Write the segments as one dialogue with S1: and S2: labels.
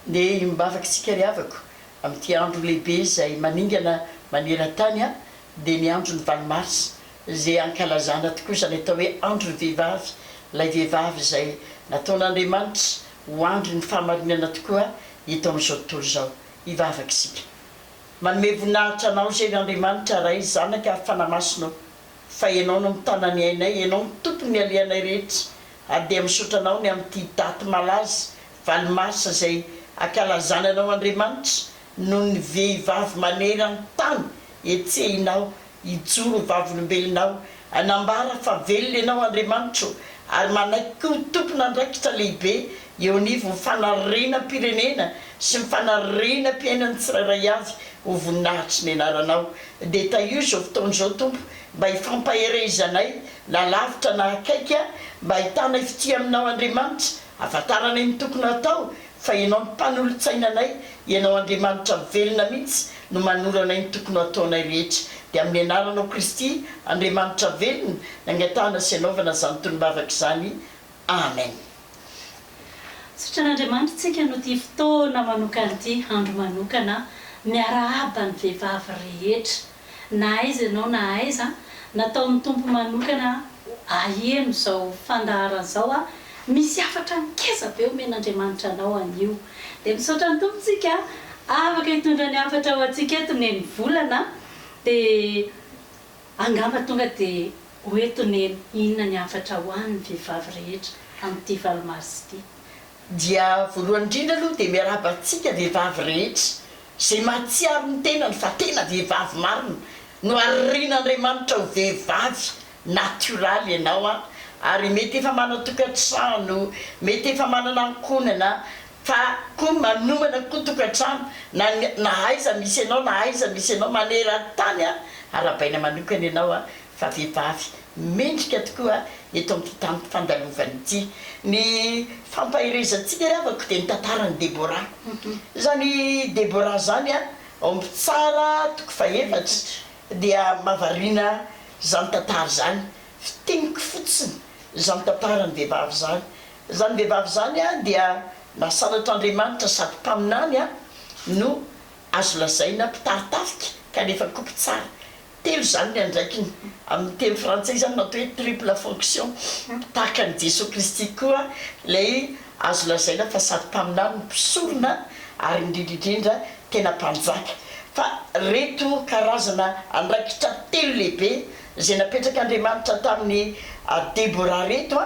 S1: Ndeha hiombavaka isika ry havako amin'ity andro lehibe izay maningana maneran-tany dia ny andron'ny valo marsa izay ankalazana tokoa izany atao hoe andron'ny vehivavy, ilay vehivavy izay nataon'Andriamanitra ho andron'ny fahamarinana tokoa eto amin'izao tontolo izao. Hivavaka isika. Manome voninahitra Anao izay ry Andriamanitra Ray, Zanaka ary Fanahy Masina ô, fa Ianao no mitana ny ainay, Ianao no Tompon'ny alehanay rehetra, ary dia misaotra Anao ny amin'ity daty malaza, valo marsa, izay ankalazana Anao Andriamanitra, noho ny vehivavy maneran-tany hetsehinao hijoro ho vavolombelonao, hanambara fa velona Ianao Andriamanitro, ary manaiky koa ho tompon'andraikitra lehibe eo anivon'ny fanarenam-pirenena sy ny fanarenam-piainan'ny tsirairay avy ho voninahitry ny anaranao. Dia tahio izao fotoana izao Tompo mba hifampaherezanay na lavitra na akaiky mba hahitanay fitia aminao Andriamanitra, hahafantaranay ny tokony hatao Fa Ianao no mpanolotsaina anay, Ianao Andriamanitra velona mihitsy no manoro anay ny tokony ho ataonay rehetra. Dia amin'ny anaranao Kristy, Andriamanitra velona, nangatahana sy anaovana izany tonom-bavaka izany. Amen.
S2: Misaotra an'Andriamanitra tsika noho ity fotoana manokana ity, andro manokana miarahaba ny vehivavy rehetra. Na aiza ianao na aiza, nataon'ny Tompo manokana aheno izao fandaharana izao aho, misy hafatra ngeza be omen'Andriamanitra anao anio. Dia misaotra ny Tompo tsika afaka hitondra ny hafatra ho antsika eto Neny Volana, dia angamba tonga dia ho eto Neny, inona ny hafatra ho an'ny vehivavy rehetra amin'ity valo marsa ity?
S1: Dia voalohany indrindra aloha dia miarahaba antsika vehivavy rehetra izay mahatsiaro ny tenany fa tena vehivavy marina, noharin'Andriamanitra ho vehivavy natioraly ianao an, ary mety efa manan-tokantrano, mety efa manana ankohonana fa koa manomana koa tokantrano na na aiza misy anao na aiza misy anao maneran-tany an, arahabaina manokana ianao an, fa vehivavy mendrika tokoa eto amin'ity tany fandalovana ity. Ny fampaherezantsika ry havako dia ny tantaran'i Deborah. Izany Deborah izany ao amin'ny Mpitsara toko fahefatra dia mahavariana izany tantara izany. Fintiniko fotsiny izany tantaran'ny vehivavy izany. Izany vehivavy izany dia nasaratr'Andriamanitra sady mpaminany no azo lazaina mpitari-tafika kanefa koa mpitsara. Telo izany ny andraikiny. Amin'ny teny frantsay izany no atao hoe triple fonction. Tahaka an'i Jesoa Kristy koa ilay azo lazaina fa sady mpaminany no mpisorona ary indrindra indrindra tena mpanjaka. Fa ireto karazana andraikitra telo lehibe izay napetrak'Andriamanitra tamin'i Deborah ireto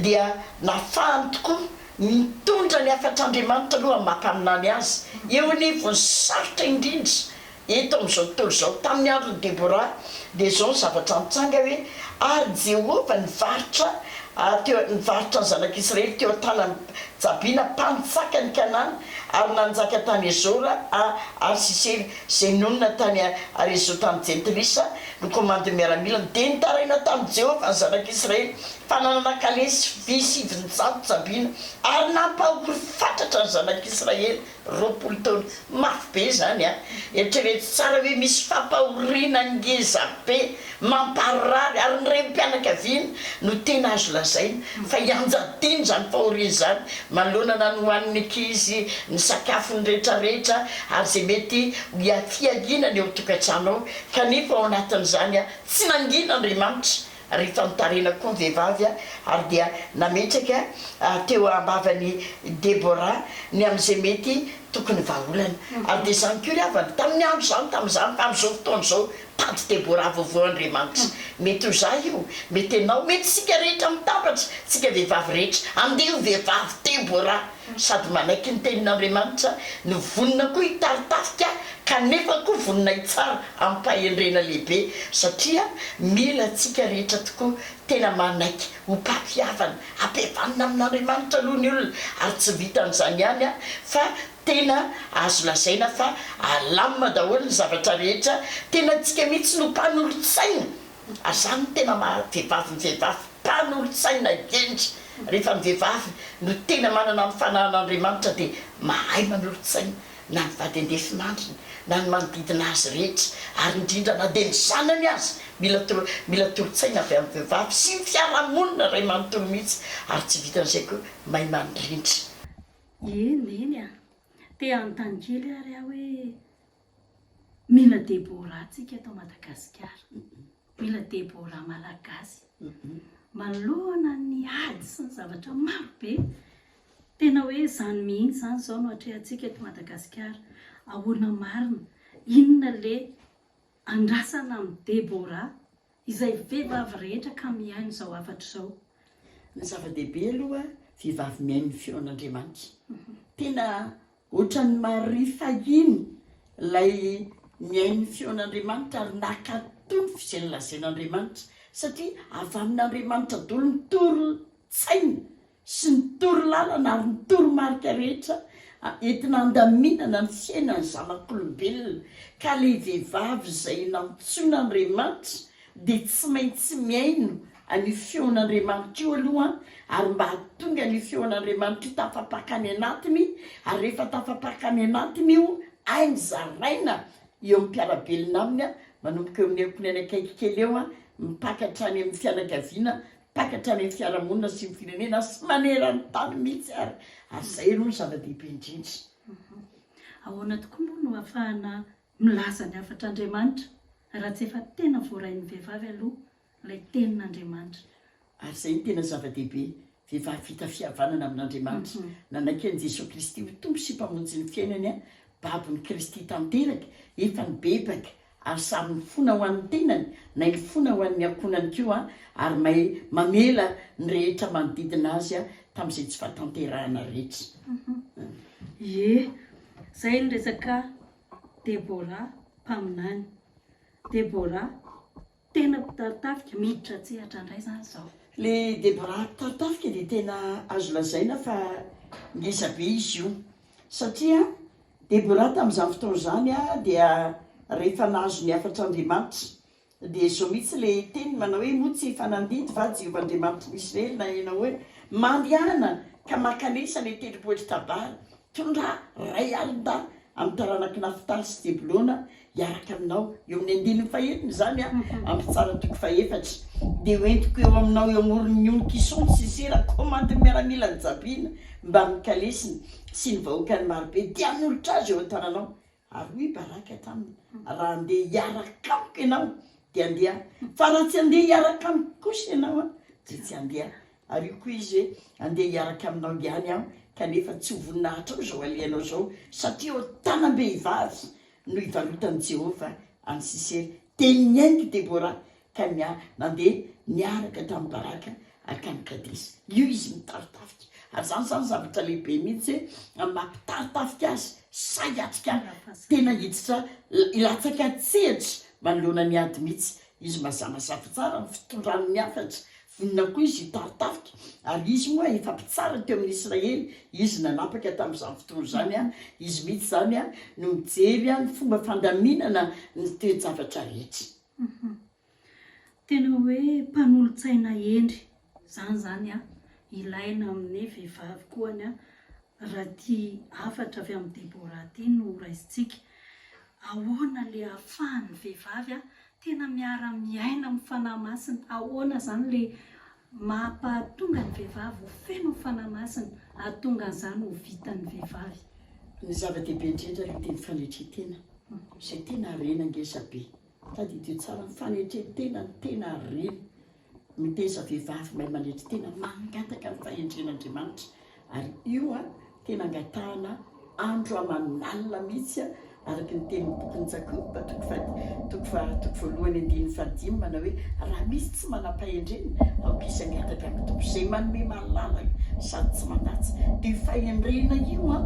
S1: dia nafahany tokoa nitondra ny hafatr'Andriamanitra aloha amin'ny maha mpaminany azy eo anivon'ny sarotra indrindra Eto amin'izao tontolo izao, tamin'ny andron'i Debora, dia izao ny zavatra nitranga hoe, Ary Jehovah nivarotra teo nivarotra ny zanak'Israely teo an-tanan'i Jabina, mpanjakan'i Kanana, ary nanjaka tany Hezora ary Sisera, izay nonina tany Arezo tany Jentilisa, no komandin'ny miaramilany. Dia nitaraina tamin'i Jehovah ny zanak'Israely fa nanana kalesy vy 900 Jabina, ary nampahory fatratra ny zanak'Israely. 20 taona. Mafy be izany an! Eritrereto tsara hoe misy fampahoriana ngeza be, mamparary, ary ny renim-pianakaviana no tena azo lazaina fa ianjadiana izany fahoriana izany manoloana ny hohanin'ny ankizy, ny sakafony rehetrarehetra ary izay mety ho fiahiana ny ao an-tokantrano ao. Kanefa ao anatin'izany tsy nangina Andriamanitra. Rehefa nitarina koa ny vehivavy ary dia nametraka teo am-bavan'i Debora ny amin'izay mety tokony vahaolana. Ary dia izany koa ry havana, tamin'ny andro izany tamin'izany, fa amin'izao fotoana izao, tady Debora vaovao Andriamanitra. Mety ho izaho io, mety ianao, mety isika rehetra mitambatra, isika vehivavy rehetra, andeha ho vehivavy Debora. Sady manaiky ny tenin'Andriamanitra no vonona koa hitaritafika kanefa koa vonona hitsara amim-pahendrena lehibe satria mila antsika rehetra tokoa tena manaiky ho mpampihavana, ampihavanina amin'Andriamanitra aloha ny olona ary tsy vitan'izany ihany fa tena azo lazaina fa alamina daholo ny zavatra rehetra, tena antsika mihitsy no mpanolotsaina Ary izany no tena maha vehivavy ny vehivavy, mpanolotsaina hendry. Rehefa ny vehivavy no tena manana ny fanahin'Andriamanitra dia mahay manolotsaina na ny vady andefimandriny na ny manodidina azy rehetra ary indrindra na dia ny zanany aza. Mila toro mila tolo-tsaina avy amin'ny vehivavy sy ny fiarahamonina iray manontolo mihitsy ary tsy vitan'izay koa mahay mandrindra.
S2: Eny, eny a! Te hanontany kely ary aho hoe mila Deborah tsika eto Madagasikara. Mila Deborah malagasy. Manoloana ny ady sy ny zavatra maro be, tena hoe izany mihitsy izany izao no atrehantsika eto Madagasikara. Ahoana marina? Inona le andrasana amin'i Deborah izay vehivavy rehetra ka mihaino izao hafatra izao?
S1: Ny zava-dehibe aloha, vehivavy mihaino ny feon'Andriamanitra. Tena Ohatran'i Maria fahiny, ilay nihaino ny feon'Andriamanitra ary nankatò ny izay nolazain'Andriamanitra, satria avy amin'Andriamanitra daholo ny toro-tsaina sy ny toro-lalana ary ny toromarika rehetra entina handaminana ny fiainan'ny zanak'olombelona. Ka ilay vehivavy izay nantsoin'Andriamanitra dia tsy maintsy mihaino an'io feon'Andriamanitra io aloha ary mba hahatonga an'io feon'Andriamanitra io tafapaka any anatiny, ary rehefa tafapaka any anatiny io, hainy zaraina eo amin'ny mpiara-belona aminy, manomboka eo amin'ny ankohonany akaiky kely eo, mipaka hatrany amin'ny fianakaviana, mipaka hatrany amin'ny fiarahamonina sy ny firenena sy maneran-tany mihitsy ary, ary izay aloha no zava-dehibe indrindra.
S2: Ahoana tokoa moa no ahafahana Milaza ny hafatr'Andriamanitra raha tsy efa tena voarain'ny vehivavy aloha ilay tenin'Andriamanitra.
S1: Ary izay no tena zava-dehibe, vehivavy vita fihavanana amin'Andriamanitra, nanaiky an'i Jesoa Kristy ho Tompo sy Mpamonjy ny fiainany, babon'i Kristy tanteraka, efa nibebaka ary samy nifona ho an'ny tenany, na nifona ho an'ny ankohonany koa, ary mahay mamela ny rehetra manodidina azy tamin'izay tsy fahatanterahana rehetra.
S2: Ie, izay ny resaka Debora, mpaminany. Debora, tena mpitari-tafika, miditra an-tsehatra indray izany izao.
S1: Ilay Debora mpitari-tafika dia tena azo lazaina fa ngeza be izy io. Satria Debora tamin'izany fotoana izany dia rehefa nahazo ny hafatr'Andriamanitra Dia izao mihitsy ilay teniny manao hoe, Moa tsy efa nandidy va Jehovah Andriamanitry ny Isiraely na ianao hoe, Mandehana ka mankanesa any an-tendrombohitr'i Tabara, tondrà ray alin-dahy amin'ny taranak'i Naftaly sy Zebolona hiaraka aminao. Eo amin'ny andininy fahenina izany, amin'ny Mpitsara toko fahefatra. Dia hoentiko eo aminao eo amoron'ny ony Kisona Sisera, komandin'ny miaramilan'i Jabina, mbamin'ny kalesiny sy ny vahoakany marobe, dia hanolotra azy eo an-tananao. Ary hoy i Baraka taminy, Raha handeha hiaraka amiko ianao, dia handeha aho, fa raha tsy handeha hiaraka amiko kosa ianao, dia tsy handeha aho. Ary hoy koa izy hoe, Handeha hiaraka aminao ihany aho, kanefa tsy ho voninahitrao izao alehanao izao, satria eo an-tanam-behivavy no hivarotan'i Jehovah an'i Sisera. Dia nihaingo i Debora ka nandeha niaraka tamin'i Baraka hankany Kadesy. Io izy mitari-tafika. Ary izany izany zavatra lehibe mihitsy hoe amin'ny maha mpitari-tafika azy, sahy hiatrika tena hiditra hilatsaka an-tsehatra manoloana ny ady mihitsy. Izy mazavazava tsara ny fitondrany ny hafatra. Vonona koa izy hitari-tafika. Ary izy moa efa mpitsara teo amin'ny Israely. Izy nanapaka tamin'izany fotoana izany. Izy mihitsy izany no mijery ny fomba fandaminana ny toe-javatra rehetra.
S2: Tena hoe mpanolotsaina hendry izany izany an, ilaina amin'ny vehivavy koa ny raha ity hafatra avy amin'i Deborah ity no raisintsika. Ahoana ilay ahafahan'ny vehivavy tena miara-miaina amin'ny Fanahy Masina? Ahoana izany ilay mampahatonga ny vehivavy ho feno ny Fanahy Masina, hahatonga an'izany ho vitan'ny vehivavy?
S1: Ny zava-dehibe indrindra aloha dia ny fanetren-tena, izay tena harena ngeza be. Tadidio tsara ny fanetren-tena no tena harena. Mitaiza vehivavy mahay manetry tena, mangataka ny fahendren'Andriamanitra. Ary io tena angatahana andro aman'alina mihitsy araka ny tenin'ny bokin'i Jakoba toko faha toko faha toko voalohany andininy fahadimy manao hoe raha misy tsy manam-pahendrena aoka izy hangataka amin'ny Tompo izay manome malalaka sady tsy mandatsa. Dia io fahendrena io an,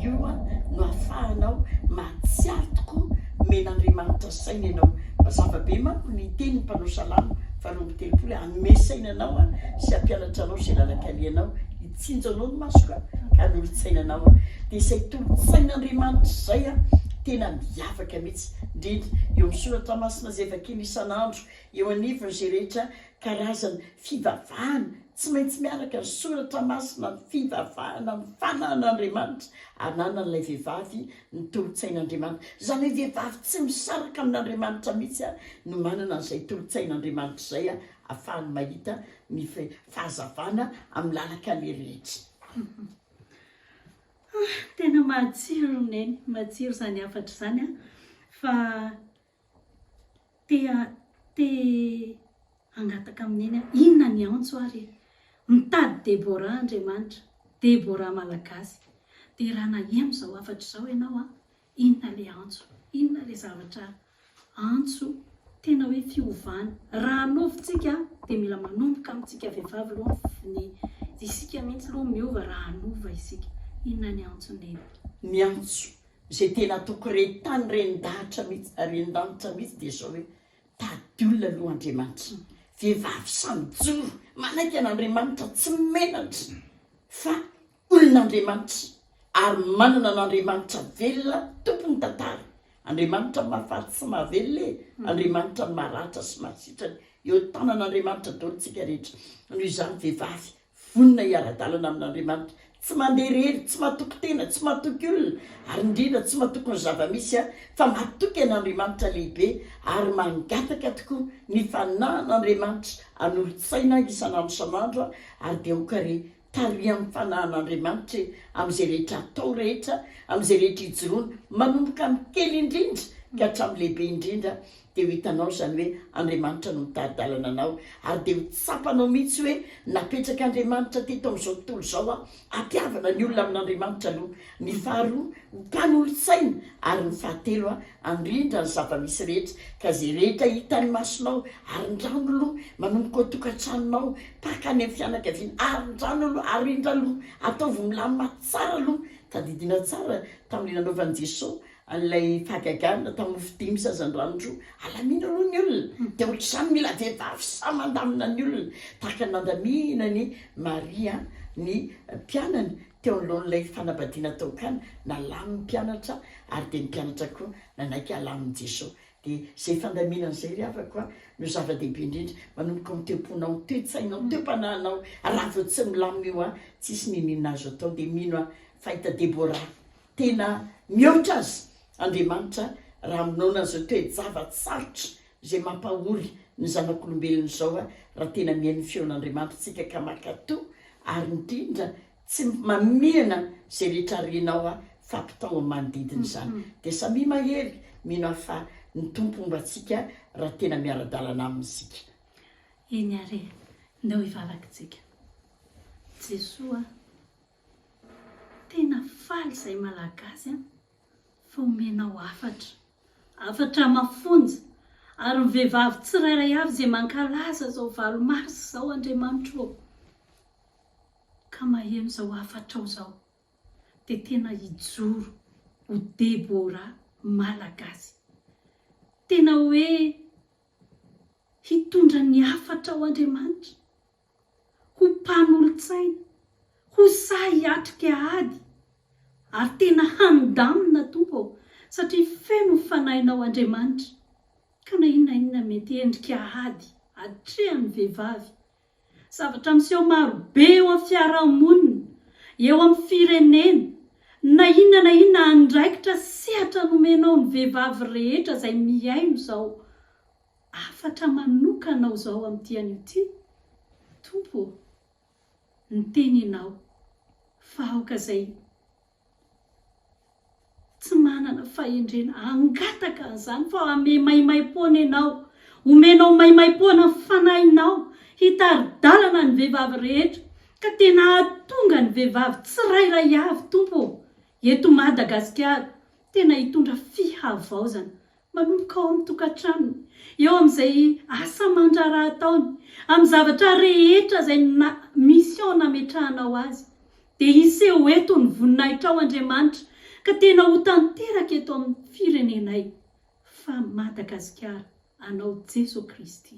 S1: io an no ahafahanao mahatsiaro tokoa omen'Andriamanitra saina ianao. Mazava be manko ny tenin'ny mpanao salamo faharoa 32 hoe hanome saina anao aho sy hampianatra anao izay lalan-kalehanao, hitsinjo anao ny masoko aho ka hanolo-tsaina anao aho. Dia izay tolo-tsain'Andriamanitra izay an, tena miavaka mihitsy, indrindra eo amin'ny soratra masina izay vakiana isan'andro, eo anivon'izay rehetra karazana fivavahana, tsy maintsy miaraka ny soratra masina, ny fivavahana, ny fanan'Andriamanitra ananan'ilay vehivavy ny tolo-tsain'Andriamanitra. Izany hoe vehivavy tsy misaraka amin'Andriamanitra mihitsy no manana an'izay tolo-tsain'Andriamanitra izay ahafahany mahita ny fahazavana amin'ny lalan-kaleha rehetra.
S2: Tena matsiro Neny, matsiro izany hafatra izany an, fa te te hangataka amin'i Neny aho, inona ny antso ary e? Mitady Deborah Andriamanitra, Deborah Malagasy, dia raha naheno izao hafatra izao ianao an, Inona le antso? Inona le zavatra antso tena hoe fiovana? Raha hanova tsika dia mila manomboka amintsika vehivavy aloha ny isika mihitsy aloha miova raha hanova isika. Inona ny antso Neny?
S1: Ny antso izay tena ataoko re tany ren-dahatra mihitsy, ren-danitra mihitsy dia izao hoe tady olona aloha Andriamanitra. Vehivavy sahy mijoro manaiky an'Andriamanitra tsy menatra fa Olon'Andriamanitra ary manana an'Andriamanitra velona tompon'ny tantara. Andriamanitra mahafaty sy mahavelona e! Andriamanitra maratra sy mahasitrana. Eo tanan'Andriamanitra daholo tsika rehetra. Noho izany vehivavy vonona hiara-dalana amin'Andriamanitra. Tsy mandeha irery, tsy matoky tena, tsy matoky olona ary indrindra tsy matoky ny zava-misy fa matoky an'Andriamanitra lehibe ary mangataka tokoa ny fanahin'Andriamanitra hanolo-tsaina isan'andro isan'andro ary dia aoka re Tarihan'ny fanahin'Andriamanitra e, amin'izay rehetra atao rehetra, amin'izay rehetra ijoroana, manomboka amin'ny kely indrindra ka hatramin'ny lehibe indrindra, dia ho hitanao izany hoe Andriamanitra no mitari-dalana anao, ary dia ho tsapanao mihitsy hoe napetrak'Andriamanitra teto amin'izao tontolo izao aho, hampihavana ny olona amin'Andriamanitra aloha, ny faharoa ho mpanolotsaina, ary ny fahatelo handrindra ny zava-misy rehetra, ka izay rehetra hitan'ny masonao, arindrano aloha, manomboka ao an-tokantranonao, mpaka any amin'ny fianakaviana, arindrano aloha, arindra aloha, ataovy milamina tsara aloha, tadidina tsara tamin'ilay nanaovan'i Jesoa an'ilay fahagagana tamin'ny mofo dimy sy hazandrano roa, alamino aloha ny olona, dia ohatr'izany mila vehivavy sahy mandamina ny olona, tahaka ny nandaminan'i Maria ny mpianany teo anoloan'ilay fanambadiana tao Kana, nalamin'ny mpianatra ary dia ny mpianatra koa nanaiky halamin'i Jesoa. Dia izay fandaminana izay ry havako a, no zava-dehibe indrindra, manomboka ao amin'ny toe-ponao, ny toe-tsainao, ny toe-panahinao, raha vao tsy milamina io a, tsisy n'inon'inona azo atao, dia mino aho fa hita Deborah tena mihoatra azy Andriamanitra raha minoana an'izao toe-java-tsarotra izay mampahory ny zanak'olombelona izao a, raha tena mihaino ny feon'Andriamanitra isika ka mankatò ary indrindra Tsy mamihana izay rehetra renao aho fa ampitao amin'ny manodidina izany. Dia samia mahery, mino aho fa ny Tompo homba antsika raha tena miara-dalana aminy isika.
S2: Eny ary e, ndao hivavaka tsika. Jesoa a, tena faly izay Malagasy an, fa omenao hafatra, hafatra mafonja, ary ny vehivavy tsirairay avy izay mankalaza izao valo mars izao Andriamanitro ô, ka maheno izao hafatrao izao dia tena hijoro ho Deborah Malagasy. Tena hoe hitondra ny hafatrao Andriamanitra, ho mpanolotsaina, ho sahy hiatrika ady ary tena handamina Tompo ô, satria feno ny Fanahinao Andriamanitra ka na inona inona mety endrika ady atrehan'ny vehivavy Zavatra miseho maro be eo amin'ny fiarahamonina, eo amin'ny firenena, na inona na inona andraikitra sehatra nomenao ny vehivavy rehetra izay mihaino izao hafatra manokanao izao amin'ity anio ity, Tompo ô, niteny Ianao fa aoka izay Tsy manana fahendrena hangataka an'izany fa ame maimaimpoana ianao. Omenao maimaimpoana ny fanahinao hitari-dalana ny vehivavy rehetra ka tena hahatonga ny vehivavy tsirairay avy Tompo ô eto Madagasikara tena hitondra fihavaozana Manomboka ao amin'ny tokantranony, eo amin'izay asa aman-draharaha ataony, amin'ny zavatra rehetra izay mission nametrahanao azy, dia hiseho eto ny voninahitrao Andriamanitra ka tena ho tanteraka eto amin'ny firenenay fa Madagasikara anao Jeso Kristy.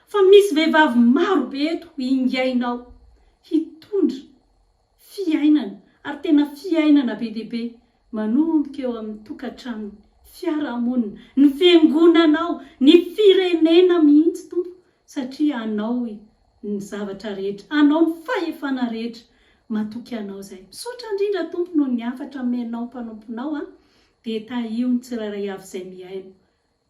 S2: Fa misy vehivavy maro be eto ingainao hitondra fiainana ary tena fiainana be dia be manomboka eo amin'ny tokantranony, fiarahamonina, ny fiangonanao, ny firenena mihitsy Tompo satria anao ny zavatra rehetra, anao ny fahefana rehetra, matoky anao izay. Misaotra indrindra Tompo noho ny hafatra omenao mpanomponao an, dia tahio ny tsirairay avy izay mihaino.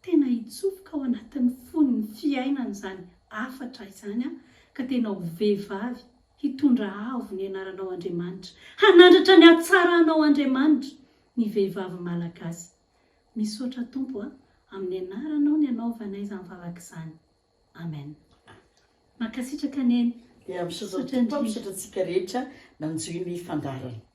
S2: Tena hitsofoka ao anatin'ny fony ny fiainany izany hafatra izany ka tena ho vehivavy. Hitondra avo ny anaranao Andriamanitra. Hanandratra ny hatsaranao Andriamanitra ny vehivavy Malagasy. Misaotra Tompo a, amin'ny anaranao ny anaovanay izany vavaka izany. Amen. Mankasitraka Neny.
S1: Dia misaotra ny Tompo, misaotra antsika rehetra nanjohy ny fandaharana.